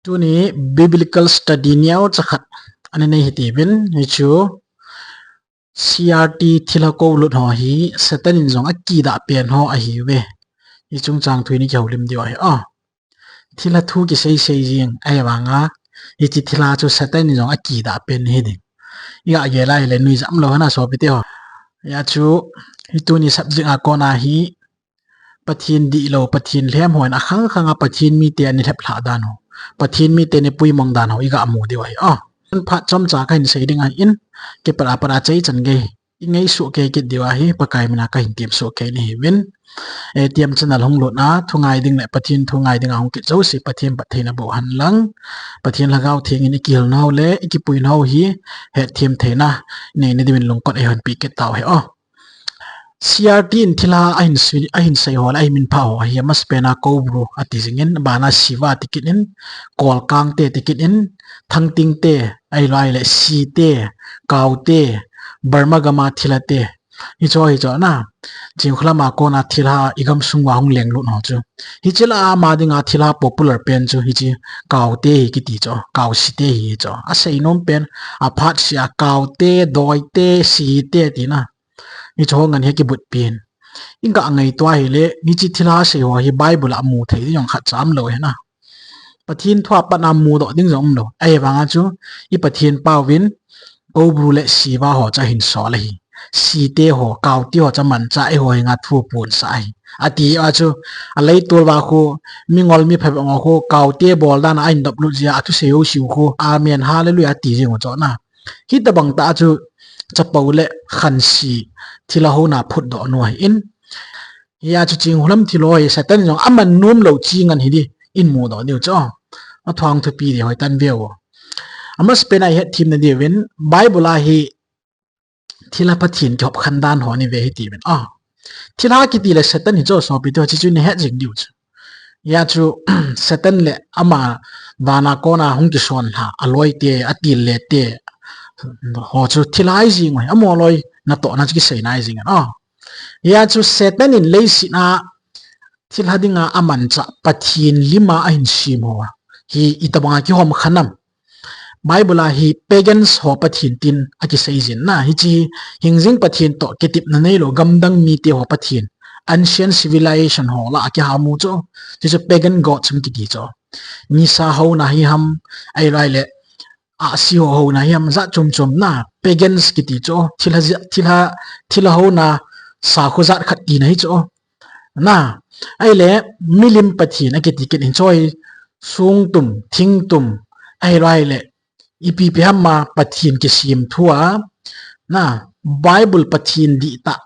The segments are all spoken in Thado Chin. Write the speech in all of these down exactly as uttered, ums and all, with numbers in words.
Tuni biblical study neocha khat ana nei hitiuvin, hichu C R T thilha koulut ho hi Satan in jong akidah pen ho ahiuve. Hiche chungchang thu hi kihoulim diu ahi. Ah, thilha thu kisei sei jing ahivanga, hiche thilha chu Satan in jong akidah pen hi ding. Iga gel a ahile nuijat umlou hina sopite ho. Hijeh chun, hi tuni subject a kona hi, Pathen dihlou, Pathen lhem hon akhang khang a Pathen mite ana lhep lhah dan ho, Pathen mite ana puimong dan ho iga mu diu ahi. Ah, phat chomcha kahin sei ding ahin, kipat a pat a chai chan gei ingai soh kei kit diu ahi, Pakai mina kahin tem soh kei nahiuvin. Eh, T M channel hung lutna, thu ngai ding le Pathen thu ngai ding a hung kit jouse, Pathen phattheina boh hen lang, Pathen Lhagao Theng in ikihilna ho le ikipui nau hi hetthem theina neina diuvin lungkot eihon pe kit tau hen. Oh, C R T in thilha ahin sei, ahin sei ho le ahin minphah ho hi amasapen a Koubru ati jing in, abana Shiva ati kit in, Kolkang te ati kit in, Thangting te, ahilou le Si te, Kao te, Burma gam a thilha te. Hicho hicho na. Chingkhulam a kona thilha igam sung uva hung lenglut ho chu. Hiche lah a ama dinga thilha popular pen chu hiche Kao te hi kiti chu, Kao Si te hi chu. Asei nom pen, aphat sia Kao te, Doi te, Si te tina. Hiche ho ngen hi kibut pen. Iga ngaito a ahile, hiche thilha sei ho hi Bible a mu thei ding jong khatcha umlou hina. Pathen thu a pat a mudoh ding jong umlou. Ahivanga chu, i Pathen pauvin, Koubru le Shiva ho chu ahin sol ahi. Si te ho, Kao te ho chu amanchah, eiho henga thu apunsah ahi. Ati a chu, aleitol uva khu, mingol miphabep ho khu, Kao te bol dan a ahin doplut jeh a, athusei ho siu khu, Amen, Hallelujah, ati jing u chu na. Hitobang tah chu chapo le khansi thilha houna phutdoh nu ahin. Hia chu Chingkhulam thilha ho hi Satan in jong aman nom lou chi ngen hi ding in mudoh diu chu. Athuang thupi ding hoi tan veu. Amasapen a ihet themna diuvin Bible a hi thilha Pathen kihop khen dan ho ive hitiuvin. Ah, thilha kiti le Satan hi chu sopite ho, hiche chu nahet jing diu chu. Hia chu Satan le ama vana kona hung kisonlha, aloi te, atil le te ho chu thilha ahi jing uve, amaho loi natohna chu kisei nai jing in. Ah, hia chu Satan in leiset a thilha dinga amanchah Pathen lim a ahin sem ho hi itobang a kihom khen ham. Bible a hi pagans ho Pathen tin akisei jin na, hiche hi hingjing Pathen toh kitepna neilou gamdang mite ho Pathen, ancient civilization ho lah a kiham u chu, hiche chu pagan gods hung kiti chu. Nisa houna hi ham, ahilou le, ahsi ho houna hi ham, jat chom chom na, pagans kiti chu, thilha, thilha, thilha houna sakho jat khat tina hi chu. Na, ahile, milim Pathen akiti kit in chu, songtum, thingtum, ahilou le, ipi ipi ham a Pathen kisem thu a, na, Bible Pathen dihtah,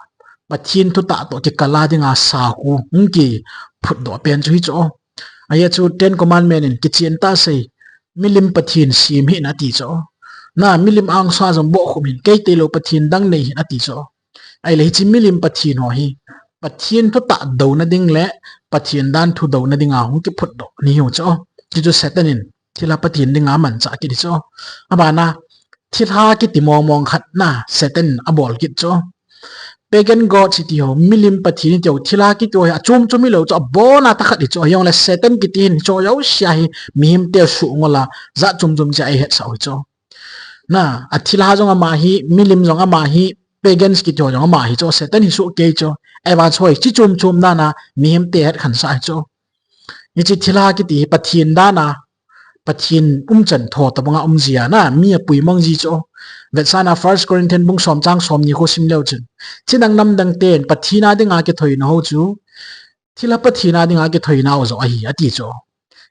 Pathen thutah toh kikal a dinga sakho hung kiphutdoh pen chu hi chu. Ahia chu Ten Commandment in kichen tah sei, milim Pathen sem hih in ati chu. Na, milim angsunga jong bohkhup hih in, kei tilou Pathen dang nei hih in ati chu. Ahile hiche milim Pathen ho hi, Pathen thutah douna ding le Pathen dan thu douna dinga hung kiphutdoh nahiu chu. Hiche chu Satan in thilha Pathen dinga amanchah kit hi chu. Abana, thilha kiti mong mong khat na Satan in abol kit chu. Pagan gods iti ho, milim Pathen iti ho, thilha kiti ho hi achom chom hilou chu, abona tah khat hi chu. Hijongle Satan kiti hin hiche ho jouse hi mihemte suh ngol a, jat chom chom cheh a eihetsah u hi chu. Na, athilha jong ama hi, milim jong ama hi, pagans kiti ho jong ama hi chu, Satan hi soh kei chu. Ahivang chu hiche chom chom dan a mihemte hetkhen sah hi chu. Hiche thilha kiti hi Pathen dan a, Pathen umchan tho tobang a um ji a na, mi apuimong ji chu. Vetsahna First Corinthians bung som chang somni khu sim leu chun, chidang namdang ten Pathen a dinga kithoina ho chu, thilha Pathen a dinga kithoina ho joh ahi, ati chu.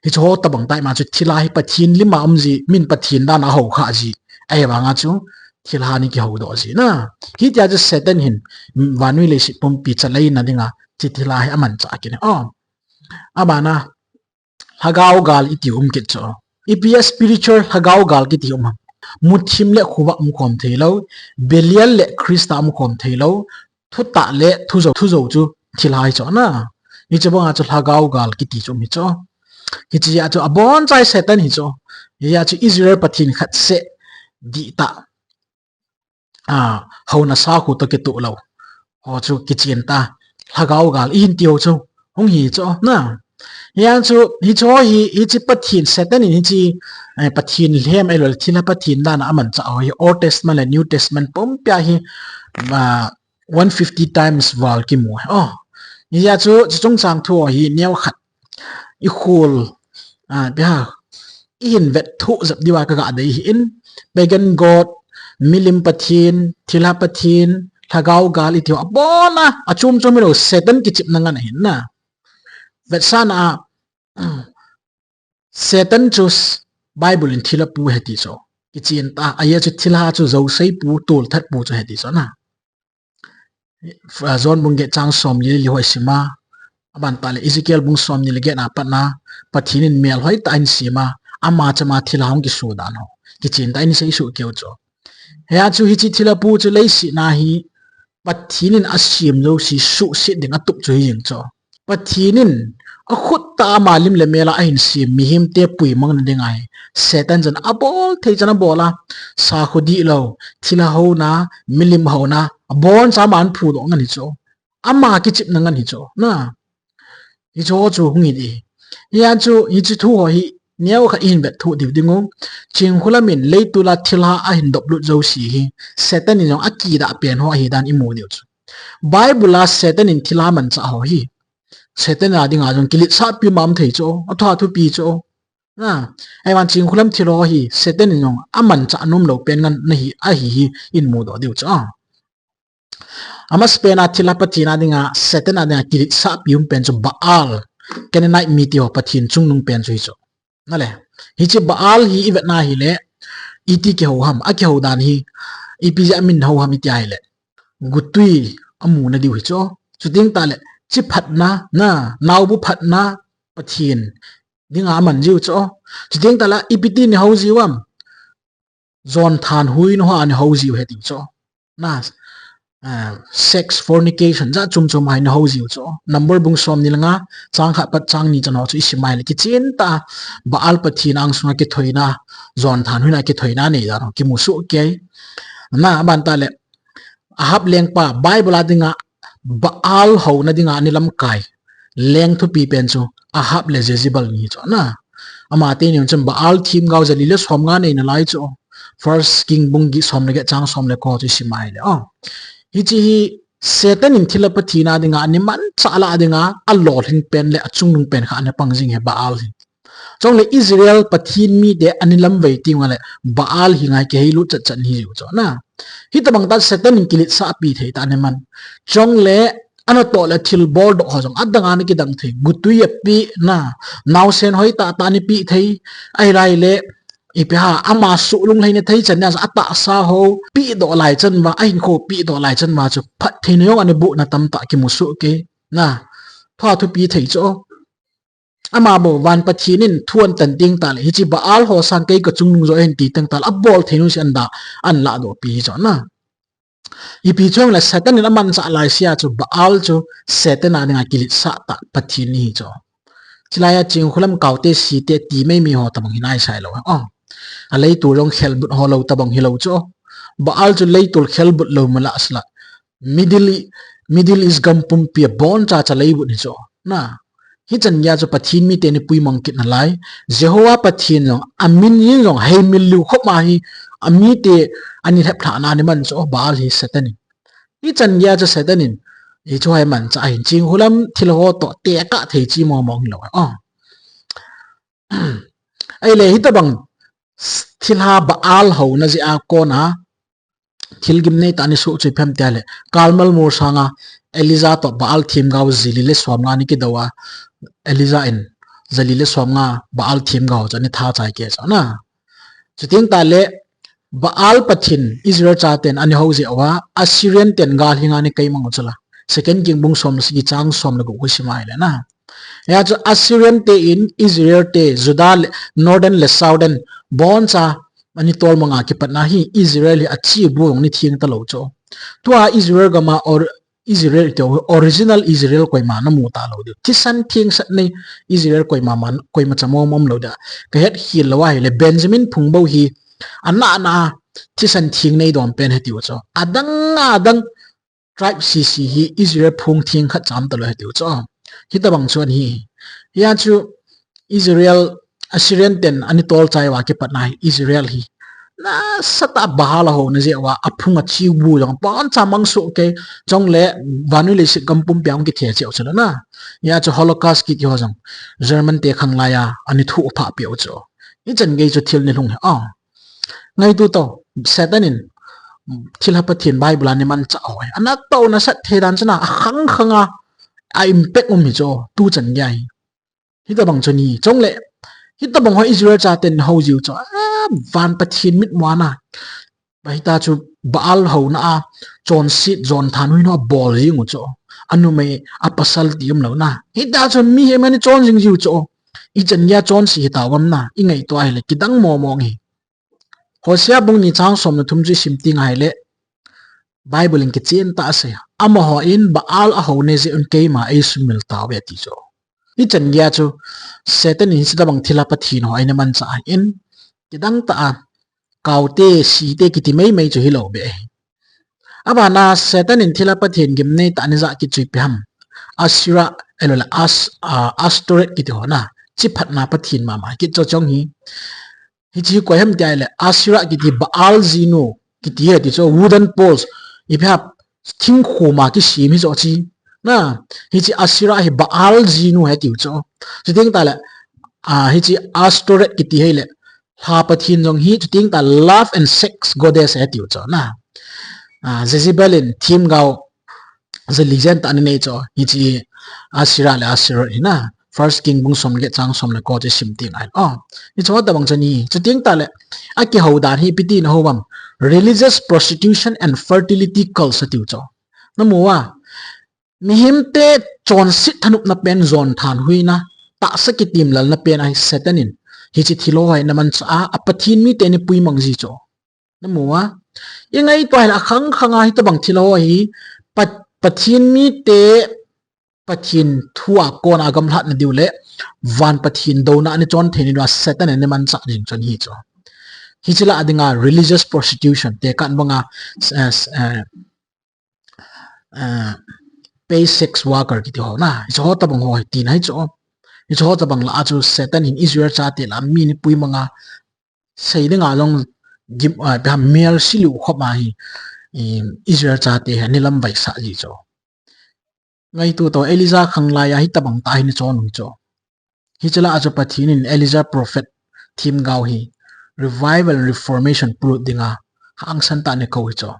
Hiche ho tobang tah ima chu thilha hi Pathen lim a um ji, min Pathen dan a houkhah ji. Ahivang a chu thilha ana kihoudoh ji na. Hitia chu Satan hin vannoi leiset pumpi chaleina dinga hiche thilha hi amanchah kit in. Oh. Abana, lhagao gal iti um kit chu. Ipi a spiritual lhagao gal kiti um ham. Muthim le khovah umkhom theilou, Belial le Christa umkhom theilou, thutah le thujou, thujou chu thilha hi chu na. Hiche banga chu lhagao gal kiti chu um hi chu. Hiche a chu abonchai Satan hi chu. Hia chu Israel Pathen khat seh dihtah, a, houna sakho toh kitoh lou ho chu kichen tah, lhagao gal ihin ti ho chu hung hi chu na. Hiya chu, hichu hi, hichi Pathen, Satan in hichi, eh, Pathen lhem ahilou le thilha pathen dan a amanchah ho hi, Old Testament le New Testament pumpia hi, ah, one fifty times val kimu. Oh, hiya chu, chu chungchang thu hi, neo khat, i khol, ah, pia, i hin vet thu jep diuva ka ga dei hi in, pagan god, milim pathen, thilha pathen, lhagao gal i tiu abon a, achom chom hilou, Satan kichepna ngen ahin na. Vetsahna a, Satan chu Bible in thilha pu ahi ti chu. Kichen ta, ahi chu thilha chu jousei pu, tolthat pu chu ahi ti chu na. Ah, John bung get chang somni le li ho i sim a. Aban tah le Ezekiel bung somni le get na pat na, Pathen in mel hoitah in asem a, ama chama thilha hung kiso dan ho. Kichen tah in sei soh keu chu. Hiya chu hichi thilha pu chu leiset a hi, Pathen in asem jouse suhset ding atup chu hi jeng chu. Pathen in akhut tah a ama lim le mel a ahin sem mihemte puimang na ding ahi. Satan chun abol thei chan abol a, sakho dihlou, thilha houna, milim houna, abon cha aman phudoh ngen hi chu. Ama kichepna ngen hi chu. Na. Hichu chu hung hi di. Hiya chu, hichi thu ho hi, neo khat i hin vet thu diu ding u. Chingkhulam in leitol a thilha ahin doplut jouse hi, Satan in jong akidah pen ho ahi dan i mu diu chu. Bible a Satan in thilha manchah ho hi, Satan a dinga jong kiletsah pi mama thei chu, atha thupi chu. Na, ahivang Chingkhulam thilha ho hi, Satan in jong amanchah nom lou pen ngen ahi, ahi hi, i mudoh diu chu. Amasapen a thilha pathen a dinga, Satan a dinga kiletsah pi um pen chu Baal, Canaanite mite ho pathen chungnung pen chu hi chu. Na le, hichi Baal hi i vet na hi le, iti kihou ham, akihou dan hi, ipi jeh a amin hou ham i ti a hi le, gutui amu na diu hi chu. Chuteng tah le, chi phatna, na, naobu phatna pathen dinga aman jiu chu. Chuteng tah le, ipi ti ni hou jiu ham. Jon thanhoi nu ho a ni hou jiu ahi ti chu. Na, eh, sex, fornication, jat chom chom a ni hou jiu chu. Number bung somni le nga, chang khat pat chang ni chan ho chu i sim a hi le kichen tah a, Baal pathen angsunga kithoina, jon thanhoina kithoina nei dan ho kimu soh kei. Na, aban tah le, Ahab lengpa, Bible a dinga, Baal houna dinga ana lamkai leng thupi pen chu Ahab le Jezebel ni chu na. Amateni chun Baal themgao jali le somnga nei nalai chu. First King bung get som le get chang som le ko chu i sim a hi le. Oh. Hichi hi Satan in thilha pathen a dinga, ana manchah lah a dinga, alolhing pen le achungnung pen khat ana pang jing hi Baal hi. Chule Israel Pathen mite ana lamvei teng ule Baal hi ngai kiheilut chat chat ahi jiu chu na. Hitobang tah Satan in kiletsah pi thei tah ana man. Chule anatoh le thilbol doh ho jong adang a ana kidang thei. Gutui ape na. Naosen hoitah tah ana pe thei. Ahilai le ipi ham ama suh lunglhaina thei chan nia atahsa ho pedoh lai chan uva, ahinkho pedoh lai chan uva chu phattheina jong ana bohna tamtah kimu soh kei. Na. Pha thupi thei chu. Ama bou van Pathen in thu ahin tan teng tah le, hichi Baal ho sang kei kachungnung joh ahin ti teng tah le, abol thei nu si an da, ahin lahdoh pi hi chu na. Ipi chu ham le Satan in amanchah lai sia chu Baal chu Satan a dinga kiletsah tah Pathen ni hi chu. Chulai a Chingkhulam kaote site ti mai mi ho tobang hi nai sai lou. Oh. A leitol jong khelbut ho lou tobang hilou chu. Baal chu leitol khelbut lou mala sala. Middle, Middle East gam pumpi a boncha cha leibut hi chu. Na, hichan geiya chu Pathen mite ana puimang kit nalai. Jehovah Pathen jong, amin in jong, heimil liu khop ma hi, amite ana lheplhahna ana man chu, Baal hi Satan in. Hichan geiya chu Satan in, hichu hi amanchah ahin, Chingkhulam thilha ho toh tekah thei chi mong mong hilou. Oh. Ahile, hitobang thilha Baal houna jeh a kona, thil gimnei tah ana soh chu ipi ham tia le, Carmel mol sanga Elijah toh Baal themgao jali le somnga ana kidou a, Elijah in jali le somnga Baal themgao chu ana tha chai kei chu na. Chuteng tah le, Baal Pathen Israel chaten ana hou jeh uva, Assyrian ten gal henga ana keimang u chu la. Second King bung som le sagi chang som le gup khu sim a hi le na. Hiya chu Assyrian te in Israel te, Judah le, Northern le Southern, boncha ana tolmang a kipatna hi Israel hi achi bu jong ana theng talou chu. Tua Israel gam a or, Israel te original Israel koima namu talou diu. Thisan thengsel nei Israel koima man, koima cha mong mong lou dia. Kahet khel lou a hi le Benjamin phung bou hi ana na thisan theng nei dom pen ahi tiu chu. Adang adang tribe sese hi Israel phung theng khat cha um talou ahi tiu chu. Hitabang chu ahi. Hia chu Israel, Assyrian ten ana tolchai uva kipatna hi Israel hi nasatah a Baal a houna jeh uva aphung a chiu bu jong aboncha mang soh kei, chule vannoi leiset gam pumpi a hung kithe cheh u chu na. Hia chu Holocaust kiti ho jong German te khanglai a ana thoh phah peh u chu. Hichan gei chu thil nilhung hi. Ah. Ngaito tao, Satan in thilha Pathen Bible a ana manchah ho hi ana tao nasat thei dan chu na, akhang khang a, a impact um hi chu, tuchan gei hi. Hitabang chu ahi, chule, hitabang ho Israel chaten hou jiu chu, a, van Pathen mitmu a na. Bahita chu Baal houna a, chonset, jon thanhoi na bol jing u chu. Anumei, apasal ti umlou na. Hita chu mihem ana chon jing jiu chu. Ichan gei a chonse hita uvam na, ingaito a ahile, kidang momo nge. Hosea bung ni chang som le thum chu isim teng ahile, Bible in kichen tah a asei. Amaho in Baal a houna jeh un keima eisumil tauve ati chu. Hichan gei a chu Satan in hitabang thilha Pathen ho ana manchah ahin, kidang tah a, kaote, site kiti meimei chu hilou beh ahi. Abana Satan in thilha Pathen gimnei tah ana jah kit chu ipi ham. Asherah, ahilouleh As-, ah, Ashtoreth kiti ho na. Chiphatna Pathen mama kiti chu chong hi. Hiche hi koi ham ti ahile, Asherah kiti Baal jinu kiti ahi ti chu, wooden poles, ipi ham, thingkhom a kisem hi chu ahi. Na, hiche Asherah hi Baal jinu ahi tiu chu. Chuteng tahle, ah, hiche Ashtoreth kiti ahile, lha pathen jong hi, chuteng tahle love and sex goddess ahi tiu chu na. Ah, Jezebel in themgao jali jen tah ana nei chu, hiche Asherah le Ashtoreth hi na. First King bung som le get chang som le ko chu isim teng ahile. Oh, hiche ho tabang chu ahi. Chuteng tahle, akihou dan hi ipi tina hou uvam. Religious prostitution and fertility cults atiu chu. Namu uva. Mihemte chonset thanopna pen, jon thanhoina, tahsa kitimlalna pen ahi Satan in. Hiche thil ho hi ana manchah a, a Pathen mite ana puimang ji chu. Namu uva. Ingaito ahile akhang khang a hitabang thil ho hi Pat-, Pathen mite Pathen thu a kona gamlhatna diu le van Pathen douna ana chon theina diu a Satan in ana manchah jing chu ahi chu. Hiche lah a dinga religious prostitution, tekah banga, eh, eh, eh, pay sex worker kiti ho na. Hiche ho tabang ho hi tina ahi chu. Hiche ho tabang lah a chu Satan in Israel chate lah a mi ana puimang a, sei dinga jong gim, ah, ipi ham, mel siliu khop a hi, i, Israel chate hi ana lamvaisah ji chu. Ngaito tao, Elijah khanglai a hitabang tah hi ana chon u chu. Hiche lah a chu Pathen in Elijah prophet themgao hi revival, reformation polut dinga hangsan tah a ana kou hi chu.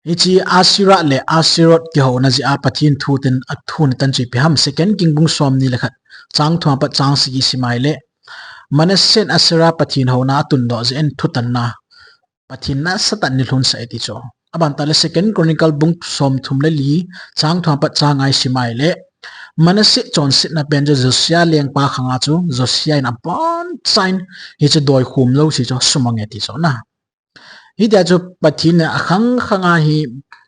Hiche Asherah le Ashtoreth kihouna jeh a Pathen thu ten, athu ana tan chu ipi ham, Second King bung som ni le khat, chang thum apat chang sagi isim ahile, Manasseh in Asherah pathen houna atundoh jeh in thutanna Pathen nasatah in ana lhunsah e ti chu. Aban tahle Second Chronicle bung som thum le li, chang thum apat chang nga isim ahile, Manasseh chonsetna pen chu Josiah lengpa khang a chu, Josiah in abonchain hiche doikhom jouse chu asumang e ti chu na. Hitia chu Pathen in akhang khang a hi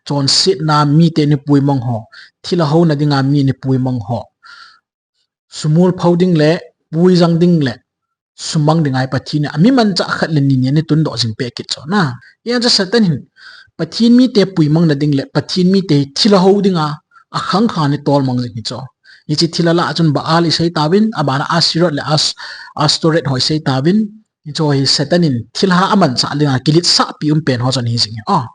chonsetna mite ana puimang ho, thilha houna dinga mi ana puimang ho, sumol pho ding le, puijang ding le, sumang dinga hi Pathen in ami manchah khat le ni ni ana tundoh jing peh kit chu na. Hia chu Satan hin Pathen mite puimangna ding le Pathen mite hi thilha hou dinga akhang khang a ana tolmang jing hi chu. Hiche thilha lah a chun Baal isei tauvin, abana Ashtoreth le As-, Ashtoreth ho isei tauvin, hiche ho hi Satan in thilha amanchah dinga kiletsahpi um pen ho chu ahi jing hi. Oh.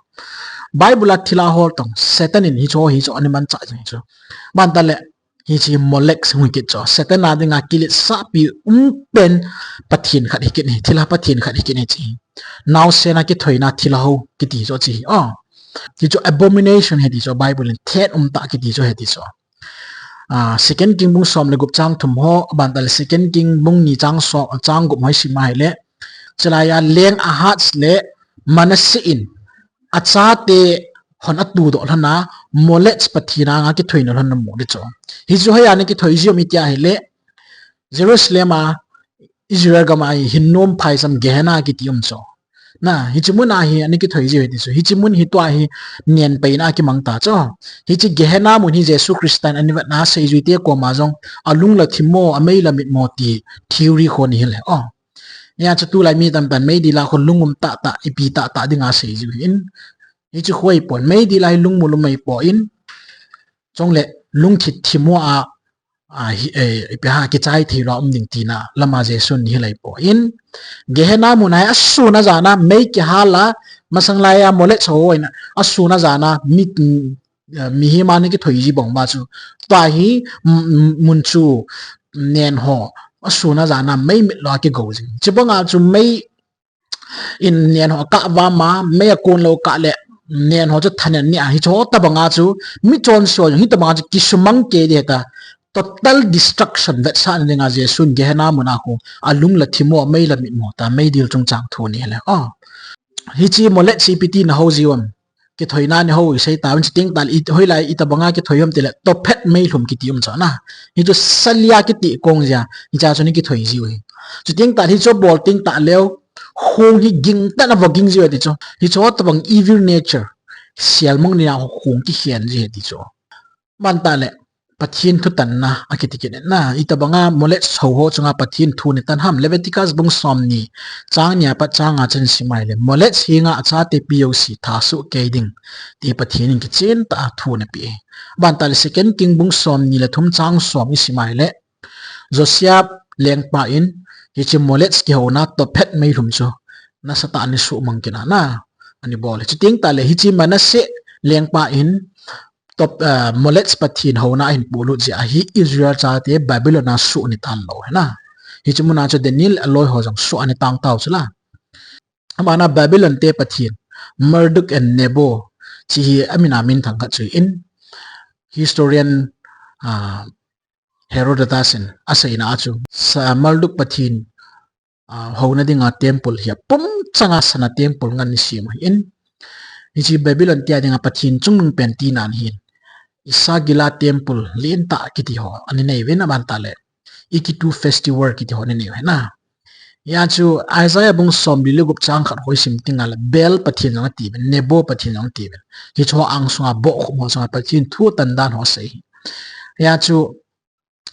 Bible a thilha ho toh Satan in hiche ho hi chu ana manchah jing hi chu. Aban tahle hiche Molech hung hi kit chu. Satan a dinga kiletsahpi um pen pathen khat hi kit ahi, thilha pathen khat hi kit ahi chu. Naosen a kithoina thilha ho kiti chu chu ahi. Oh. Hichu abomination ahi ti chu, Bible in thet umtah kiti chu ahi ti chu. Ah, Second King bung som le gup chang thum ho, aban tahle Second King bung ni chang som, chang gup ho isim ahile, chulai a leng Ahaz le Manasseh in achate hon atudoh lhon a, Molech pathen anga kithoina lhon ana mu ding chu. Hichu hoiya ana kithoi jiu ham iti ahile, Jerusalem a Israel gam a hi Hinnom phaisam Gehenna kiti um chu. Na, hiche mun a hi ana kithoi jiu ahi ti chu. Hiche mun hi tua hi nenpeina a kimang ta chu. Hiche Gehenna mun hi Jesu Christa in ana vetna a seijuite koma jong alung la thim mo, amei la mit mo ti theory ho ana hil e. Oh. Hia chu tulai mi tamtah in meidil a khu lungum tahtah, ipi tahtah dinga seijiu ahin. Hichu khu ahipon, meidil a hi lungmol um ahipon, chule lungthim thim ho a a, hi, eh, ipi ham kichai thei lou um ding tina lama Jesun hilai poi. Gehenna mun a hi asun ajan a mei kihal a, masang lai a Molech ho in asun ajan a mi, eh, mihem a ana kithoi ji bang uva chu. Tua hi, mm, mm, mun chu nen ho asun ajan a mei mit lou a kigo jing. Chubang a chu mei in nen ho kah uva ama, mei a kon lou kah le, nen ho chu thanen ni a, hiche ho tobang a chu, mi chonse ho jong, hitobang a chu kisumang kei ding ahitai. Total destruction vetsahna dinga Jesun Gehenna mun a khu, alung la thim u, mei la mit u ta, meidil chungchang thu ni le. Oh. Hiche Molech chu ipi tina hou jiu ham. Kithoina ni hou isei tauvin, chuteng tah le, i, hoilai itobang a kithoi u ham tile, Tophet meilhum kiti um chu na. Hichu salia kiti kong jia, hicha chu ana kithoi jiu hi. Chuteng tah le hichu abol teng tah leu, khong hi gingtah in avo ging jiu ahi ti chu. Hichu tobang evil nature, selmang ni a khong kikhen ji ahi ti chu. Aban tah le, Pathen thutanna akiti kit in na, itobang a Molech ho ho chunga Pathen thu ana tan ham, Leviticus bung somni, chang ni a pat chang nga chan sim a ahile, Molech henga achate pi jouse tha soh kei ding, ti Pathen in kichen tah a thu ana pe. Aban tah le Second King bung somni le thum chang som isim a ahile, Josiah lengpa in, hiche Molech kihouna Tophet meilhum chu, nasatah in ana suhmang kit a na, ana bol. Chuteng tah le hiche Manasseh lengpa in, Top, eh, Molech Pathen houna ahin polut jeh a hi Israel chate Babylon a suh ana tan lou ahi na. Hiche mun a chu Daniel aloi ho jong suh ana tang tau chu la. Aban a Babylon te pathen, Marduk and Nebo, hiche hi amin a minthang khat chu ahin, historian, ah, Herodotus in aseina a chu, sa, Marduk pathen, ah, houna dinga temple hi apum changa sana temple ngan ana sem ahin. Hiche Babylon te a dinga pathen chungnung pen tina ahin. Esagila temple lentah kiti ho ana nei uvin, aban tah le Enkidu festival kiti ho ana nei uve na. Hia chu Isaiah bung somli le gup chang khat ho isim teng a le Baal pathen jong ati uvin, Nebo pathen jong ati uvin. Hichu angsunga bohkhup ho chunga Pathen thu atan dan ho asei. Hia chu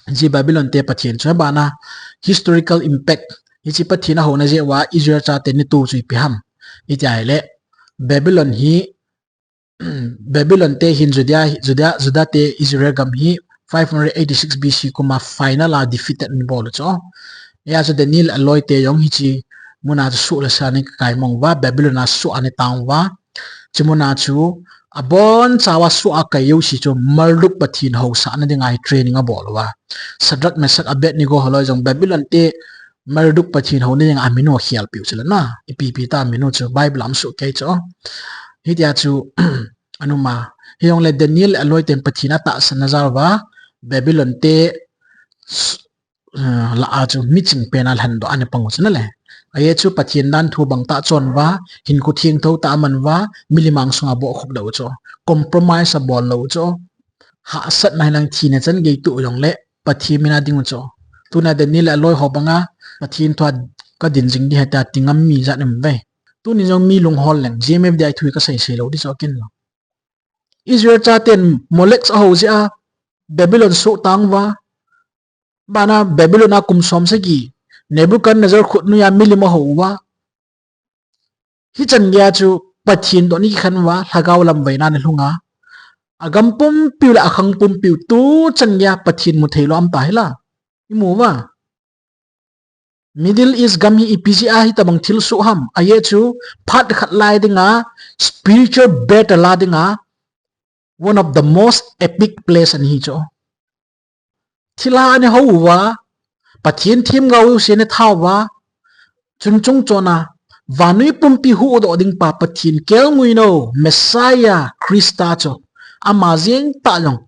hiche Babylon te pathen chu aban a historical impact, hiche pathen ahouna jeh uva Israel chate ana tou chu ipi ham iti a ahile, Babylon hi, Babylon te hin Judea, Judea, Juda te Israel gam hi five hundred eighty-six B C kum a final a defeated ana bol u chu. Hia chu Daniel aloi te jong hiche mun a chu suh le sa ana kaimang uva, Babylon a suh ana tang uva. Hiche mun a chu abon chauva suh a kai jouse chu Marduk pathen housahna dinga hi training abol uva. Shadrach, Meshach, Abednego holoi jong Babylon te Marduk pathen houna dinga amin u akhel piu chu le na. Ipi ipi tah amin u chu Bible a um soh kei chu. Hitia chu ana um a. Hijongle Daniel aloi ten Pathen atahsan a jal uva Babylon te s-, eh, lah a chu miching pen a lhandoh ana pang u chu na le. Ajeh chu Pathen danthu bang tah achon uva, hinkho thengtho tah aman uva, milim angsunga bohkhup lou u chu. Compromise abol lou u chu. Hahsatna hilang thina chan gei toh jongle Pathen min a ding u chu. Tuna Daniel le aloi ho banga Pathen thu a kadin jing ding ahi tia ti ngam mi jat um ve. Tuni jong mi lunghol leng, G M F D I thu hi kasei sei lou ding chu kin lou. Israel chaten Molech ahou jeh a Babylon soh tang uva. Bana Babylon a kum som sagi Nebuchadnezzar khut noiya milim ahou uva. Hichan geiya chu Pathen toh ana kikhen uva, lhagao lamvaina ana lhung a. Agam pumpiu le akhang pumpiu tuchan geiya Pathen mu thei lou aum ta hi la. Imu uva. Middle East gam hi ipi jeh a hitabang thilsoh ham. Ajeh chu phat khat lai dinga spiritual battle a dinga one of the most epic place ana hi chu. Thilha ana hou uva, Pathen themgao jouse ana tha uva, chun chungchon a vannoi pumpi huhdoh ding pa Pathen kelngoi nou, Messiah, Christa chu ama jeng tah jong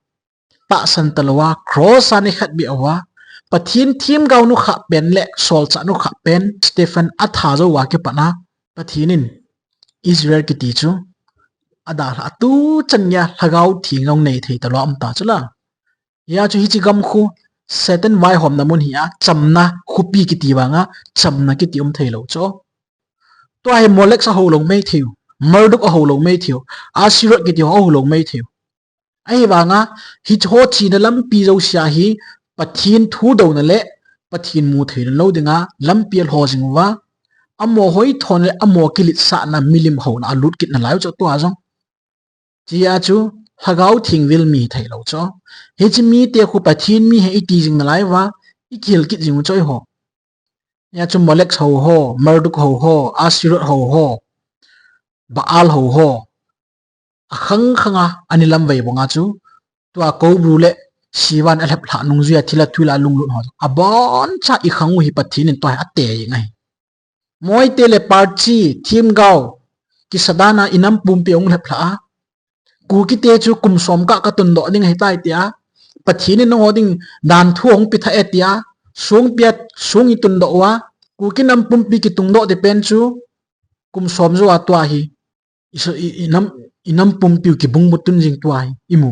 tahsan talou a, cross a ana khetbeh uva, Pathen themgao nukhah pen le solchah nukhah pen Stephen atha jou uva kipat a, Pathen in Israel kiti chu adalhah a tuchan geiya lhagao theng jong nei thei talou aum ta chu la. Hia chu hiche gam khu Satan vaihomna mun hi a, chamna khopi kiti vanga, chamna kiti um thei lou chu. Tua hi Molech ahou lou mei thei u, Marduk ahou lou mei thei u, Asherah kiti ho ahou lou mei thei u. Ahivanga, hiche ho china lampi jouse a hi, Pathen thudouna le Pathen mu thei lou dinga lampi alho jing uva, amaho hoithona le amaho kiletsahna milim houna a lut kit nalai u chu tua jong. Hia chu Lhagao Theng vil mi hithei lou chu. Hiche mite khu Pathen mi ahi iti jing nalai uva, ikihil kit jing u chu eiho. Hia chu Molek ho ho, Marduk ho ho, Asherah ho ho, Baal ho ho. Akhang khang a, ani lam vei banga chu. Tua Kobru le Shiva in alhep lha nungjuia thilha thuila lunglut ho. Abonchan ikhang u hi Pathen in tua hi ate ngai. Moite le Parchi, themgao, kisa dan a inam pumpi hung lhep lha a. Kukite chu kum som kah katundoh ding ahitai tia. Pathen in nangho ding dan thu hung pe tha e tia. Song pia, song itundoh uva. Kuki nam pumpi kitungdoh te pen chu. Kum som jou a tua hi. I so, i, i nam, i nam pumpiu kibung butun jing tua hi. Imu.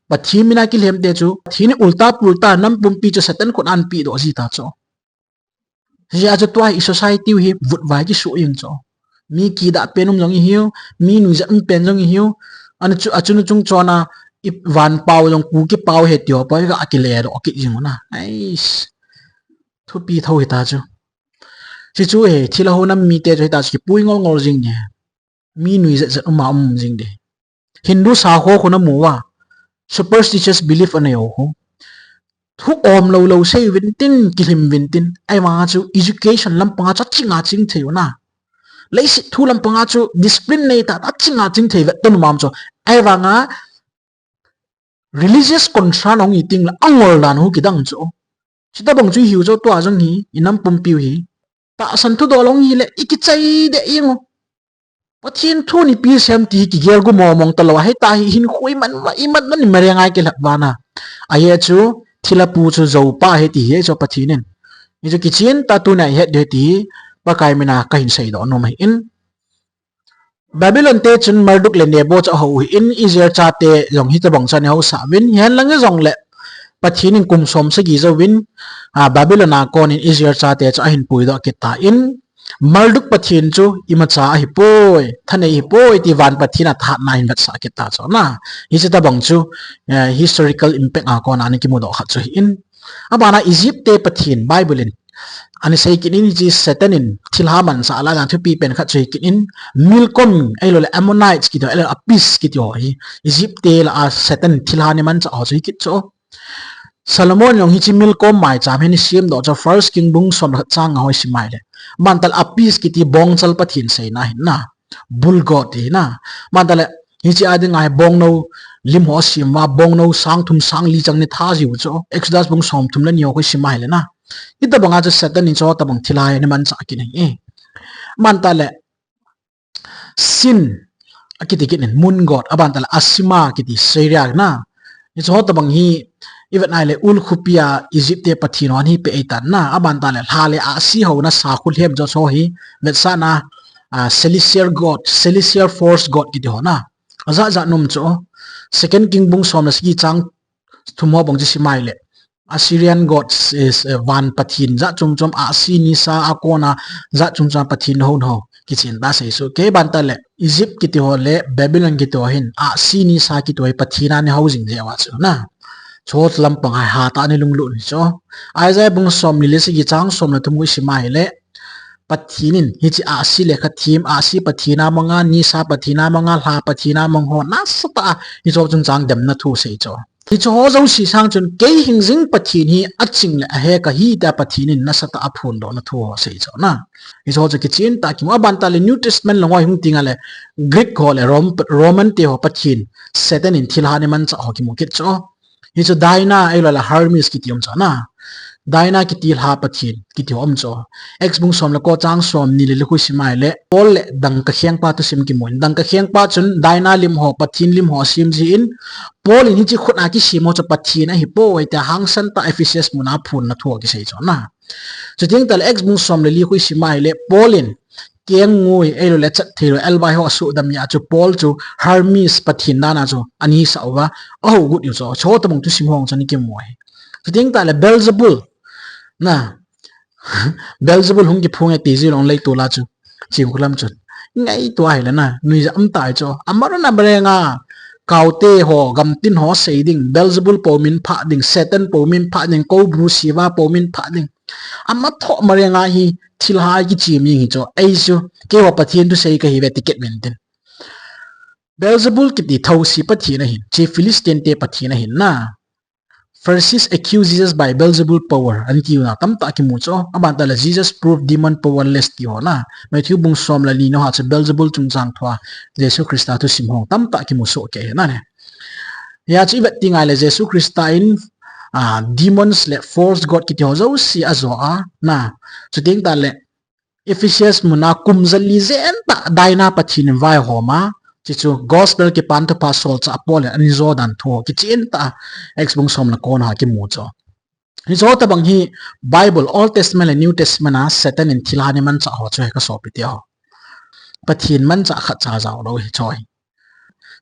Pathen mina kilhem te chu. Pathen in ulta pulta nam pumpi chu Satan khut a anpedoh ji ta chu. Hijeh a chu tua hi i society u hi vutvai kisuh jing chu. Mi kidah pen um jong ihiu, mi nuijat um pen jong ihiu. Ana chu, achun chung chon a, i van pao jong Kuki pao ahi tiu, pao hi ka akile doh kit jing u na. Ais. Thupi thou hita chu. Hichu hi, thilha ho nam mite chu hita chu kipui ngol ngol jing ni. Mi nuijat jat um a um jing di. Hindu sakho khu namu uva. Superstitious belief anei u khu. Thu om lou lou sei uvin tin, kilhim uvin tin. Ahivanga chu education lampanga chu achinga ching thei u na. Leiset thu lampanga chu discipline nei tah tah achinga ching thei vet tanu mam chu. Ahivanga religious concern hung hi teng le angol dan u kidang chu. Chuti bang chu ihiu chu tua jong hi, inam pumpiu hi. Tahsan thudoh lou hile, ikichai deh jeng u. Pathen thu ni pi sem ti hi kigel gu mong mong talou, hita hi hinkho iman, iman man ni mere ngai kilhep vana. Ahi chu, thilha pu chu joupa ahi ti hi chu Pathen in. Hichu kichen tah tuna ihet diu ahi ti hi, Pakai mina kahin seidoh nom ahin. Babylon te chun Marduk le Nebo chu ahou u ahin, Israel chate jong hitabang chu ana housah uvin, hihen lang hijongle Pathen in kum som sagi jouvin, a, Babylon a konin Israel chate chu ahin puidoh kit tan, Marduk Pathen chu imacha ahipoi, thanei ahipoi ti van Pathen a thahatna ahin vetsah kit ta chu na. Hiche tabang chu, eh, historical impact a kona ana kimudoh khat chu ahin. Abana Egypt te Pathen Bible in ana sei kit in, hiche Satan in thilha manchah lai dan thupi pen khat chu hi kit in, Milcom, ahilouleh Ammonites kiti ho, ahilouleh Apis kiti ho hi, Egypt te lah a Satan thilha ana manchah ho chu hi kit chu. Solomon jong hiche Milcom maicham hi ana semdoh chu First King bung som le khat chang nga ho isim a ahile. Aban tah le Apis kiti bongchal pathen seina ahin na. Bull god ti na. Aban tah le, hiche a dinga hi bongnou lim ho asem uva, bongnou sang thum sang li chang ana tha jiu chu. Exodus bung som thum le ni ho khu isim a ahile na. Hitabanga chu Satan in chu tabang thilha hi ana manchah kit ahi. Aban tah le, Sin, akiti kit in, moon god, aban tah le, Asima kiti, Syria na. Hiche ho tabang hi, ivet na ahile, ul khopi a Egypt te pathen ho ana hi peh ahitan na, aban tah le, lha le ahsi houna sakhu lhem chu ho hi, vetsahna, ah, celestial god, celestial force god kiti ho na. Ajat jat um chu. Second King bung som le sagi chang thum ho bang chu isim a ahile. Assyrian gods is, eh, van pathen jat chom chom, ahsi nisa a kona jat chom chom pathen ho ho. Kichen ta sei chu. Kei ban tah le, Egypt kiti ho le, Babylon kiti ho hin, ahsi nisa kiti ho hi pathen a ana hou jing jeh uva chu na. Chu lampang a hi hatah a ana lunglut u ahi chu. Isaiah bung som ni le sagi chang som le thum khu isim a ahile. Pathen in, hiche ahsi le khathem, ahsi pathen a manga, nisa pathen a manga, lha pathen a mang ho, nasatah a, hiche ho chungchang demna thu asei chu. Hiche ho jouse sang chun, kei hingjing Pathen hi aching le ahe kahi tia Pathen in nasatah a aphondohna thu ho asei chu na. Hiche ho chu kichen tah a kimu, aban tah le New Testament lang ho hi hung teng le, Greek ho le Rom-, Roman te ho pathen, Satan in thilha ana manchah ho kimu kit chu. Hichu Diana, ahilouleh Hermes kiti um chu na. Diana kiti lha pathen, kiti ho um chu. Acts bung som le ko chang som ni le li khu isim a ahile, Paul le dangka khengpa thusim kimun. Dangka khengpa chun Diana lim ho, pathen lim ho asem jin, Paul in hiche khut a kisem ho chu pathen ahipoi tia hangsan tah a Ephesus mun a aphonna thu ho kisei chu na. Chuteng tah le Acts bung som le li khu isim a ahile, Paul in kengngoi, ahilouleh chat thei lou, elbai ho asuhdam jeh a chu Paul chu Hermes pathen dan a chu ana hisah uva, ahou got u chu, chu ho tabang thusim ho chu ana kimu ahi. Chuteng tah le Beelzebul, na, Beelzebul hung kiphong e ti jong lei tol a chu, Chingkhulam chun. Ngaito ahile na, nuijat um tai chu, amarna bereng a, kaote ho, gamtin ho sei ding, Beelzebul pou min phah ding, Satan pou min phah ding, Kobru Shiva pou min phah ding. Ama tho mareng a hi thilha kichim jing hi chu. Ei chu, keiho Pathen thusei kahi ve ti kit uvin tin. Beelzebul kiti thousi pathen ahin, hiche Philistine te pathen ahin na. Pharisees accuse Jesus by Beelzebul power, ati na tamtah kimu chu. Aban tah le Jesus prove demon powerless ti ho na. Matthew bung som le ni na ho chu Beelzebul chungchang thua Jesu Christa thusim ho tamtah kimu soh kei na ne. Hia chu i vet ding ahile Jesu Christa in, ah, demons le false god kiti ho jouse ajo a na. Chuteng tah le Ephesus muna kum jali jen tah Diana pathen in vaihom a, hichu gospel kipan thupha solchah Paul in ahin jo dan thu kichen tah Acts bung som le ko na kimu chu. Hiche tobang hi Bible Old Testament le New Testament a Satan in thilha ana manchah ho chu hi ka sopi teho. Pathen manchah khatcha jao lou hiche hi.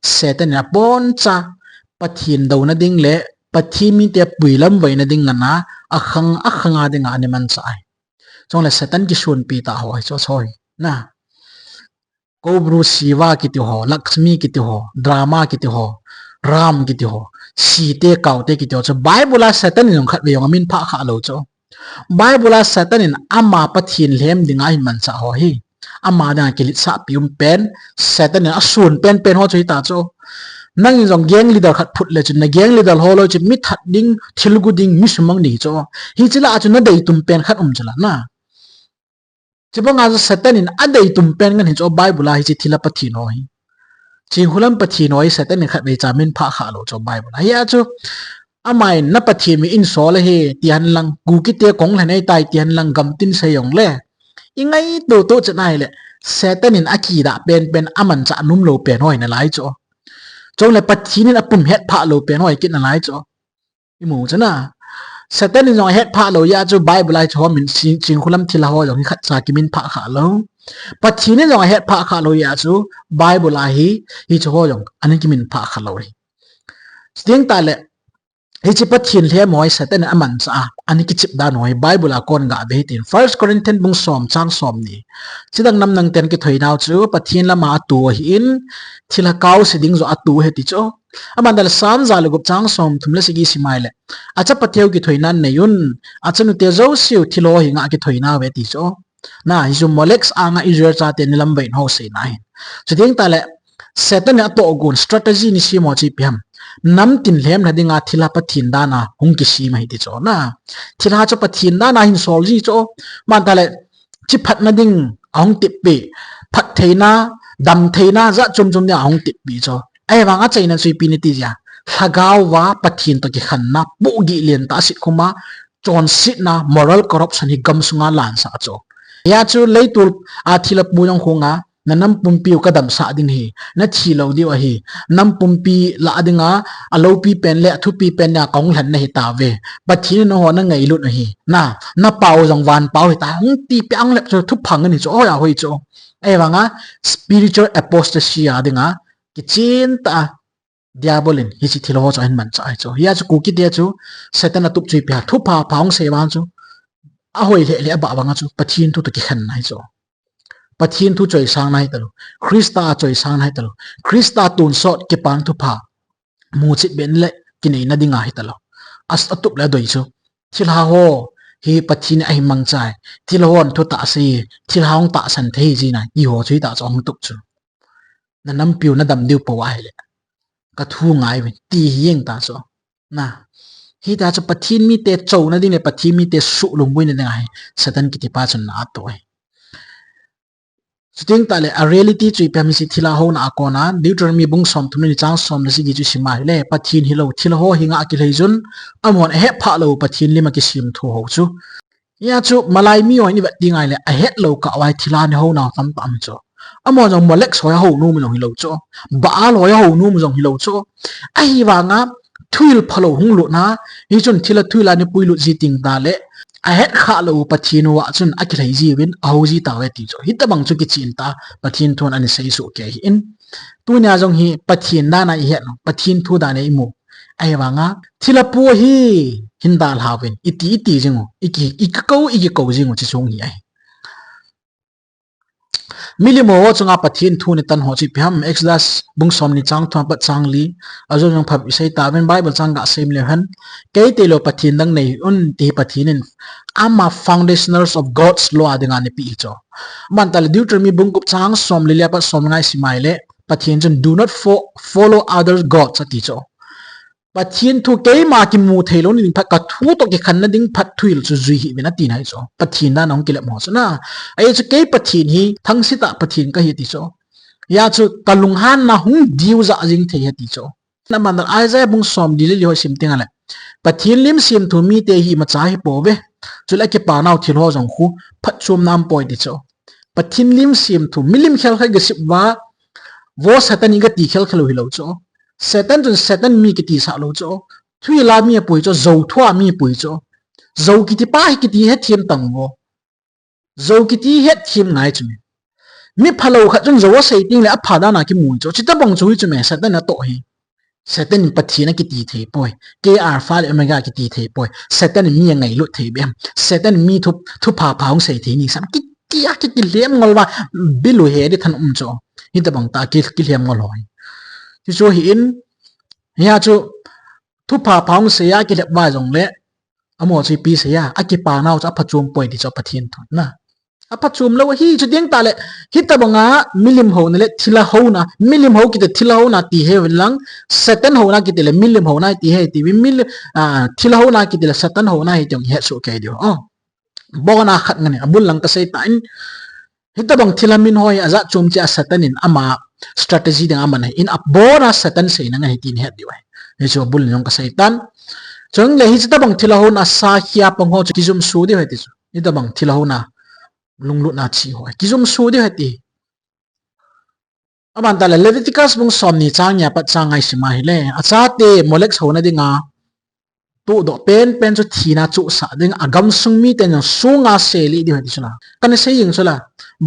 Satan in aboncha Pathen douna ding le Pathen mite puilam veina ding ngana akhang akhang a dinga ana manchah ahi. Chule Satan kisonpi tah ho hiche hi na. Kobru Shiva kiti ho, Lakshmi kiti ho, Brahma kiti ho, Ram kiti ho, Site Kaute kiti ho chu Bible a Satan in jong khatvei jong amin phah kha lou chu. Bible a Satan in ama pathen lhem dinga ahin manchah ho hi. Ama dinga kiletsahpi um pen, Satan in asun penpen ho chu hita chu. Nangin jong gang leader khat phut le chun, na gang leader ho loi chu mi that ding, thil gu ding, mi sumang ding hi chu. Hiche lah a chu na deitum pen khat um chu la na. Chubanga chu Satan in adeitum pen ngen hi chu Bible a hiche thilha pathen ho hi. Hiche hulam pathen ho hi Satan in khatvei cha amin phah kha lou chu Bible a. Hia chu, amain na pathen min in sol ahi, ti hen lang, Kukite kong lhen ahitai, ti hen lang, gamtin sei jong le. I ngaito to chan ahile, Satan in akidah penpen amanchah nom lou pen ho hi nalai chu. Chule Pathen in apum hetphah lou pen ho hi kit nalai chu. I mu chu na. Satan in jong ahetphah lou jeh a chu Bible a hiche ho min ching, ching hulam thilha ho jong hi khatcha kimin phah kha lou. Pathen in jong ahetphah kha lou jeh a chu Bible a hi, hiche ho jong ana kimin phah kha lou hi. Chuteng tah le, hiche pathen lhem ho hi Satan in amanchah a, ana kichep dan ho hi Bible a kon gah ve hitin. First Corinthians bung som chang som ni. Chidang nam nang ten kithoi nau chu Pathen lama atu ahin, thilha kaose ding joh atu ahi ti chu. Aban tah le Psalm ja le gup chang som thum le sagi sim ahile, achapa teu kithoina nei un, achanute jouseu thilha ho henga kithoi nauve ti chu. Na, hichu Molech anga Israel chate ana lamvai in ho seina ahi. Chuteng tah le, Satan in atohgon strategy ana sem ho chu ipi ham. Namtin lhem lha dinga thilha pathen dan a hung kisem ahi ti chu. Na, thilha chu pathen dan a ahin sol ji chu. Aban tah le, chiphatna ding ahung teppi, phattheina, damtheina, jat chom chom ding ahung teppi chu. Ahivanga achaina chu ipi nati jia, lhagao a Pathen toh kikhenna, pohgih lentah a sitkhum a, chonsetna, moral corruption hi gamsunga lansah chu. Hia chu leitol a thilha pu jong hunga, na nam pumpi u kadamsah ding ahi, nathi lou diu ahi, nam pumpi lah dinga, aloupi pen le athupi pen dinga kahung lhen nahi tauve. Pathen in nangho nangailut u ahi. Na, napau jong vanpau hita, hung tipeh ang lep chu thupha ngen hi chu, hoiya hoi chu. Ahivanga spiritual apostasy a dinga, kichen tah a, Diabol in hiche thilha ho chu ahin manchah ahi chu. Hia chu Kukite chu Satan atup chu ipi ham, thupha pha hung sei vang chu, ahoi lheh lheh abah vanga chu Pathen thu toh kikhenna ahi chu. Pathen thu choisangna ahi talou. Christa a choisangna ahi talou. Christa tonsot kipan thupha muchet beh le kineina dinga ahi talou. As atup le adoi chu, thilha ho hi Pathen in ahin mangcha e, thilha hon thu tahsa e, thilha hung tahsan thei ji nai, ti ho chu hita chu ahung tup chu. Na nampiu nadam diu pou ahile, kathu ngai uvin, ti hi jeng ta chu. Na, hita chu Pathen mite chouna ding le Pathen mite suhlungbuina dinga hi Satan kitipa chun ana atoh e. Chuteng tah le, a reality chu ipi ham, hiche thilha houna a kona, Deuteronomy bung som thum le ni chang som le sagi chu sim ahile, Pathen hilou thilha ho henga akilhei jun, amahon ahetphah lou Pathen lim a kisemthu ho chu. Hia chu malai mi hon i vet ding ahile, ahetlou kah uva hi thilha ana hounau tamtah um chu. Amahon jong Molech ho ahou nom jong hilou chu. Baal ho ahou nom jong hilou chu. Ahivanga thuhil phalou hung lutna, hichun thilha thuhil a ana puilut ji teng tah le, ahetkhah lou Pathen uva chun akilhei jiuvin, ahou ji tauve ti chu. Hitobang chu kichen tah a Pathen thun ana seisoh kei ahin. Tunia jong hi Pathen dan a ihet u, Pathen thu dan a imu. Ahivanga thilha pu hi hin dalha uvin, iti iti jing u, iki, ikikou, ikikou jing u, hiche chu hi ahi. Milim ho chunga Pathen thu ana tan ho chu ipi ham, Exodus bung som ni chang thum apat chang li, ajou jong phabep isei tauvin, Bible chang gasei leu hen, kei tailou Pathen dang nei un, ti hi Pathen in, ama foundationals of God's law a dinga ana pe hi chu. Aban tah le Deuteronomy bung gup chang som li le apat som nga isim ahile, Pathen chun, "Do not fo-, follow other gods," ati chu. Pathen thu keima kimu thei lou nading phat, ka thu toh kikhen nading phat thuhil chu jui hih uvin ati ahi chu. Pathen dan a hung kilep ho chu na. Ahi chu kei Pathen hi, thangsit a Pathen kahi ati chu. Hijeh chun ka lunghanna hung diu jah jing thei ahi ati chu. Aman Isaiah bung somli le li ho sim teng le, Pathen lim semthu mite hi imacha hi pouve. Chule akipa nau thil ho jong khu phatchomna um poi ati chu. Pathen lim semthu, milim khel khat kisem uva, vo Satan in kati khel khel u hilou chu. Satan chun Satan mi kiti sah lou chu. Thuhil a mi apui chu, jou thua mi apui chu. Jou kiti pa hi kiti hethem tang uvo. Jou kiti hethem ngai chu me. Mi phalou khat chun jou asei teng le apha dan a kimu chu. Chuti bang chu hi chu me, Satan atoh hi. Satan in Pathen akiti thei poi. Kei Alpha le Omega kiti thei poi. Satan in mi angailut thei beh em. Satan in mi thu, thupha pha hung sei thei ni sam. Kiti a kiti lem ngol uva. Bilu he di than um chu. Hitabang ta ki, kilem ngol hoi. Ti chu hi in. Hijeh chun thupha pha hung sei a kilep uva jong le. Amaho chu ipi asei a, akipa nau chu aphatchom poi ti chu Pathen thu na. Aphatchom lou ahi chu ding tah le, hitabang a milim houna le thilha houna, milim hou kiti thilha houna ti hih uvin lang, Satan houna kiti le milim houna ti ahi ti uvin, mil-, ah, thilha houna kiti le Satan houna ahi ti jong ihet soh kei diu. Oh. Abon a khat ngen in, abul lang kasei tan, hitabang thilha min ho hi ajat chom cheh a Satan in ama strategy ding a aman ahi in, abon a Satan seina ngen ahi ti nahet diu ahi. Hichu abul in jong kasei tan. Chule hitabang thilha houna a sakhi a pang ho chu kijumso diu ahi ti chu. Hitabang thilha houna, lunglutna chi ho. Kijumso diu ahi ti. Aban tah le Leviticus bung somni chang ni a pat chang nga isim a hile, achate Molek houna dinga tohdoh penpen chu thina chuhsah ding, agamsung miten jong songa selih diu ahi ti chu la. Kana sei jing chu la.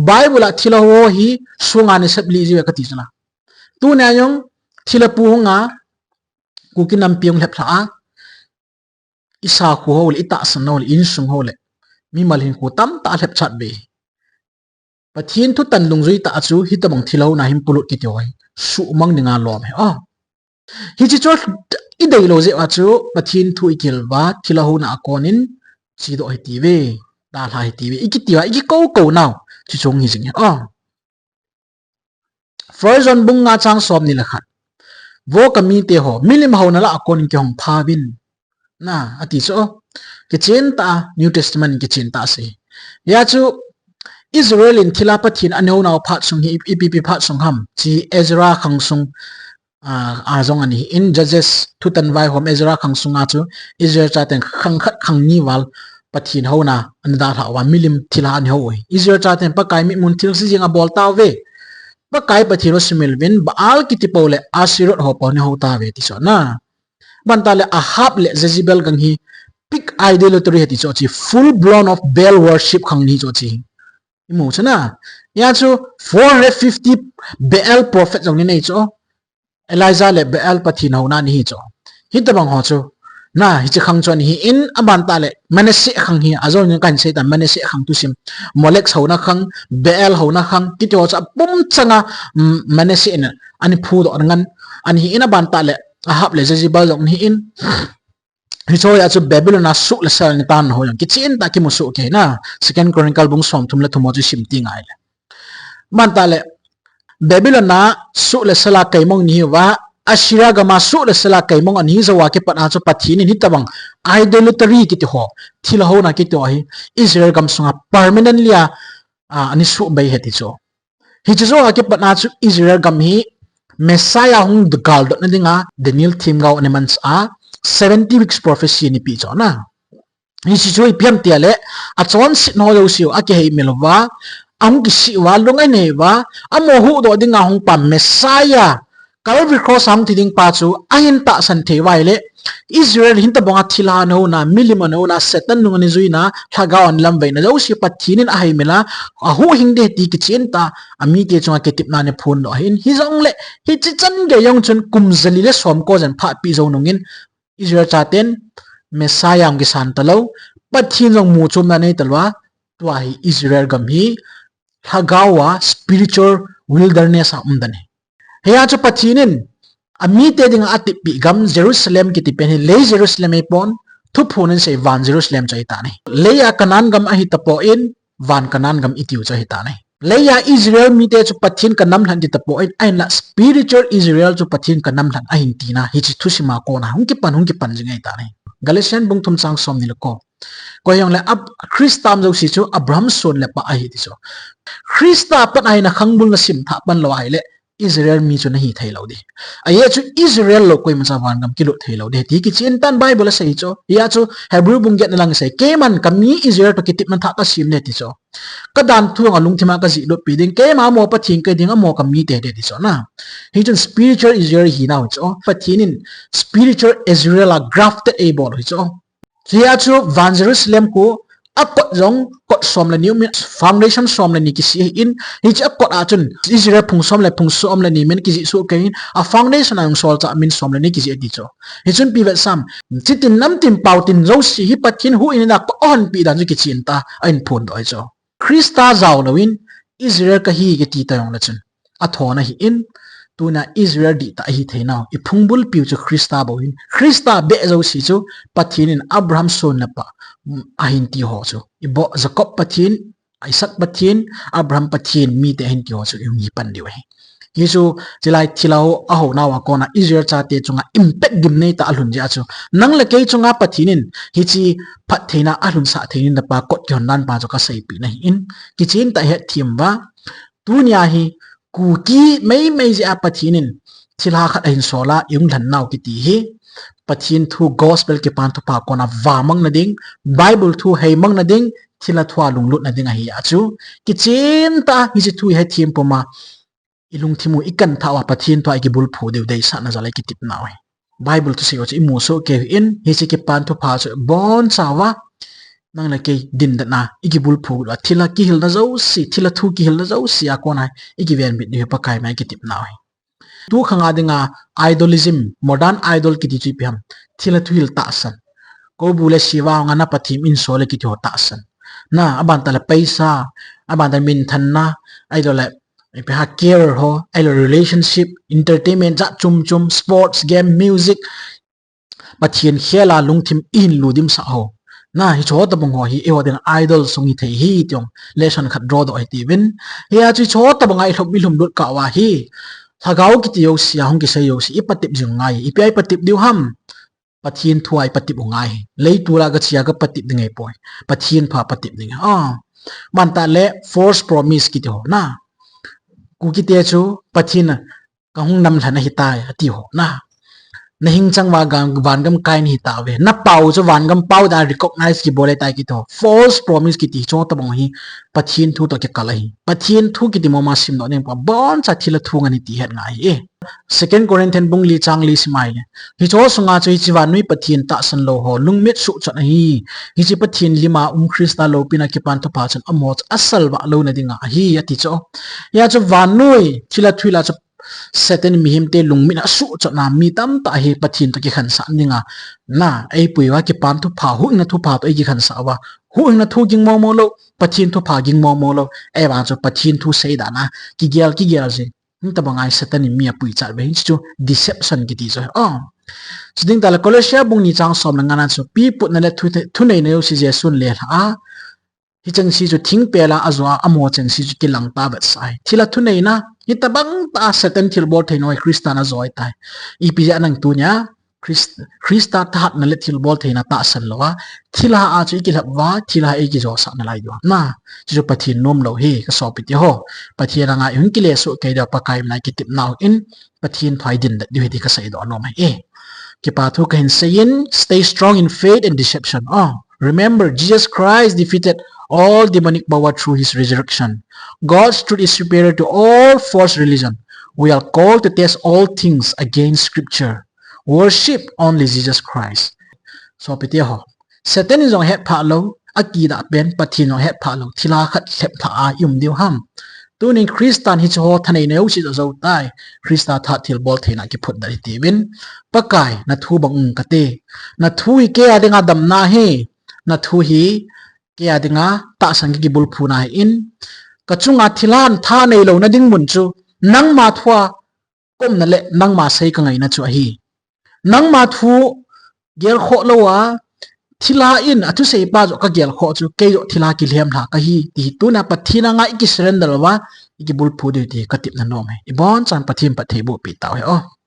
Bible a thilha ho hi songa nasep lih jiu ahi kati chu la. Tunia jong thilha pu hung a, Kuki nampi hung lhep lha a, isakhu ho le, itahsan ho le, insung ho le, mimal hinkho tamtah alhep chat ve. Pathen thutan dungjui tah a chu hitabang thilha houna hin polut kiti ho hi suhmang dinga lom ahi. Oh. Hiche chu idei lou jeh uva chu Pathen thu ikihil uva thilha houna a kon in chedoh hiti uve, dalha hiti uve ikiti uva, ikikou kou nau. Chuche chu hung hi jing ahi. Oh. First John bung nga chang somni le khat. Vo kamite ho, milim houna lah a kon in kihong pha uvin. Na, ati chu. Kichen tah a, New Testament kichen tah a asei. Hijeh chun Israel in thilha Pathen in ana hounau phat sung hi ipi ipi phat sung ham. Hiche Ezra khang sung, ah, a jong ana hi in, Judges thutan vaihom Ezra khang sunga chu Israel chaten khang khat khang ni val Pathen houna ana dalha uva, milim thilha ana hou u ahi. Israel chaten Pakai mitmun thilse jeng abol tauve. Pakai Pathen u sumil uvin Baal kiti pou le Asherah ho pou ana hou tauve ti chu na. Aban tah le Ahab le Jezebel gang hi peak idolatry ahi ti chu, hiche full blown of Baal worship khang ana hi chu hiche. Imu chu na. Hijeh chun four hundred fifty Baal prophet jong ana nei chu. Elijah le Baal Pathen houna ana hi chu. Hitabang ho chu. Na, hiche khang chu ana hi in, aban tah le Manasseh khang hi, ajong jong kahin sei tan Manasseh khang thusim. Molek houna khang, Baal houna khang, kiti ho chu apum changa, mm, Manasseh in ana phudoh ngen, ana hi in aban tah le Ahab le Jezebel jong ana hi in. Hiche ho a chu Babylon a suh le sel ana tan ho jong kichen tah a kimu soh kei na. Second Chronicle bung somthum le thum ho chu sim teng le. Aban tah le Babylon a suh le sel a kaimong ana hi uva, Assyria gam a suh le sel a kaimong ana hi jou a kipat a chu Pathen in hitabang idolatry kiti ho, thilha houna kiti ho hi Israel gam sunga permanently a, a, ana suhbei ahi ti chu. Hiche jou a kipat a chu Israel gam hi Messiah hung galdoh na dinga Daniel themgao ana manchah a, seventy weeks prophecy ana pe chu na. Hiche chu ipi ham ti le, achonset ho jouse u akihei mil uva, ahung kisih uva, lung anei uva, amaho huhdoh dinga hung pa Messiah, Calvary Cross a hung thi ding pa chu ahin tahsan thei uva ahile, Israel hitabang a thilha ana houna, milim ana houna, Satan nung ana juina, lhagao ana lamveina jouse Pathen in ahei mil a, ahuhhing ding ahi ti kichen tah a, amite chunga kitepna ana phondoh ahin, hijongle, hiche chan gei jong chun kum jali le somko jen phat pi jou nungin, Israel chaten Messiah hung kisan talou, Pathen jong muchomna nei talou a, tua hi Israel gam hi lhagao a spiritual wilderness a um dan ahi. Hijeh chun Pathen in amite dinga atepeh gam Jerusalem kiti pen hi lei Jerusalem ahipon, thuphon in asei van Jerusalem chu ahitan ahi. Lei a Canaan gam ahi tapon, van Canaan gam itiu chu ahitan ahi. Leiya Israel mite chu Pathen ka namlhen ti tapon, ahinla spiritual Israel chu Pathen ka namlhen ahin tina, hiche thusim a kona hung kipan, hung kipan jing ahitai. Galatian bung thum chang som ni le ko. Koi hijongle Ab-, Christa um jouse chu Abraham son le pa ahi ti chu. Christa pat a hin na khangbul na simthah pan lou ahile, Israel mi chu nahi thei lou ding. Ajeh chu Israel lou koima cha vangam kilut thei lou ding ti kichen tan Bible a sei chu. Hia chu Hebrew bung get na lang sei, keiman ka mi Israel toh kitepna thah ka sem e ti chu. Ka danthu a lungthim a ka jih lut pi ding, keima amaho Pathen kahi ding, amaho ka mite ahi ti chu na. Hichun spiritual Israel hi nau hi chu. Pathen in spiritual Israel a grafted eibol u hi chu. Hia chu van Jerusalem khu a kot jong kot som le ni um in, foundation som le ni kisih ahin, hiche a kot a chun Israel phung som le phung som le ni men kijih soh kei in, a foundation a jong solchah men som le ni kijih ati chu. Hichun pi vetsam, chitin namtin pautin jouse hi Pathen huhhingna a kot a hon pi dan chu kichen ta, ahin phondoh ahi chu. Christa jao louvin Israel kahi kiti ta jongle chun athon ahin, tuna Israel dihtah ahi thei nau, i phung bulpiu chu Christa bou ahin, Christa beh jouse chu Pathen in Abraham son le pa, mm, ahin ti ho chu, i bou Jacob Pathen, Isaac Pathen, Abraham Pathen mite ahin ti ho chu i hung hi pan diu ahi. Hichu, chulai thilha ho, a ho nau a kona Israel chate chunga impact gimnei tah alhun jeh a chu, nang le kei chunga Pathen in hiche phattheina alhunsah thei ding tapa kot kihon dan pa chu ka seipeh na ahin, kichen tah hetthem uva, tunia hi Kuki meimei jeh a Pathen in thilha khat ahin sol a, i hung lhen nau kiti hi Pathen thu gospel kipan thupha kona vamang na ding, Bible thu heimang na ding, thilha thu a lunglut na ding ahi a chu, kichen tah hiche thu i hetthem puma, i lungthim u i kan thah uva Pathen thu a i kibulphu diu deisahna jal a i kitep nau ahi. Bible thusei ho chu i mu soh kei u ahin, hiche kipan thupha chu ibon chauva, nang le kei dindan a i kibulphu uva, thilha kihilna jouse, thilha thu kihilna jouse a kona i kivenbit diu hi Pakai mai kitep nau ahi. Tu khang a dinga idolism, modern idol kiti chu ipi ham, thilha thuhil tahsan. Koubul le siva a na pathem in sol le kiti ho tahsan. Na, aban tah le paisa, aban tah le minthanna, ahilou le ipi ham, career ho, ahilou le relationship, entertainment jat chom chom, sports, game, music, Pathen khel a lungthim i hin lutdim sah ho. Na, hiche ho tabang ho hi eiho dinga idol sung hithei ahi ti jong lesson khat draw doh hite uvin. Hia chu hiche ho tabang a i lhum, i lhumlut kah uva hi, lhagao kiti jouse a hung kisei jouse i patep jing u ngai. Ipi a i patep diu ham? Pathen thu a i patep u ngai. Leitol a ka che a ka patep ding ahipoi. Pathen thu a patep ding. Ah. Aban tah le false promise kiti ho na. Kukite chu Pathen a ka hung namlhen ahitai ati ho na. Na hing chang uva vangam kai nahi tauve. Na pao chu vangam pao dan a recognize kibol ahitai kiti ho. False promise kiti chu tabang hi Pathen thu toh kikal ahi. Pathen thu kiti mama simdoh ding pa, boncha thilha thu ngen ahi ti het ngai ahi. Second Corinthians bung li chang li sim a ahile, hiche ho sunga chu hiche vannoi Pathen tahsan lou ho lungmit suhchot ahi. Hiche Pathen lim a um Christa loupina kipan thupha chun amaho chu asalvah louna dinga ahi ati chu. Hia chu vannoi thilha thu hila chu Satan mihemte lungmit a suhchotna, mi tamtah hi Pathen toh kikhansah dinga, na, eipui uva kipan thupha, huhhingna thupha toh eikikhansah uva, huhhingna thu ging momo lou, Pathen thupha ging momo lou, ahivang chu Pathen thu seidan a kigel, kigel jing. Hitabang a hi Satan in mi apui chat uve, hichu deception kiti chu. Oh. Chuteng tahle Colossians bung ni chang som le nga na chu, piputna le thu-, thuneina jouse Jesun lelha a, hicheng se chu thingpel a ajoh a, amaho cheng se chu kilang tah vetsah ahi. Thilha thuneina, hitabang tah a Satan thilbol theina ho hi Christan ajoh ahitai. Ipi jeh a nang tunia, Christ-, Christa thahatna le thilbol theina tahsan lou a, thilha a chu ikilhep uva, thilha a ikijosah nalai diu ham. Na, chuchu Pathen nom lou ahi, ka sopite ho. Pathen anga ihung kile soh kei diu, Pakai mina ikitep nau in, Pathen thu a idin det diu ahi ti ka seidoh nom ahi. Kipa thu kahin seiyin, stay strong in faith and deception. Oh, remember, Jesus Christ defeated all demonic power through his resurrection. God's truth is superior to all false religion. We are called to test all things against scripture. Worship only Jesus Christ. Sopite ho, Satan in jong hetphah lou, akidah pen, Pathen in jong hetphah lou, thilha khat lhep lhah a i um diu ham. Tunin Christan hiche ho thaneina jouse ajoh tai. Christa thahat thilbol theina kiphut det hite uvin. Pakai, na thu bang um kate. Na thu hi kei a dinga damna ahi. Na thu hi kei a dinga tahsan kibulphuna ahin. Ka chunga thilha thanei louna ding mun chu nangma thu a ka umna le nangma sei ka ngaina chu ahi. Nangma thu gelkhoh lou a, thilha in athusei pa joh kagel khoh chu kei joh thilha kilhem lha kahi ti hi tuna Pathen anga iki surrender uva, iki bulphu diu ti hi katepna nom ahi. Ibon chan Pathen phatthei boh pi tau hen o.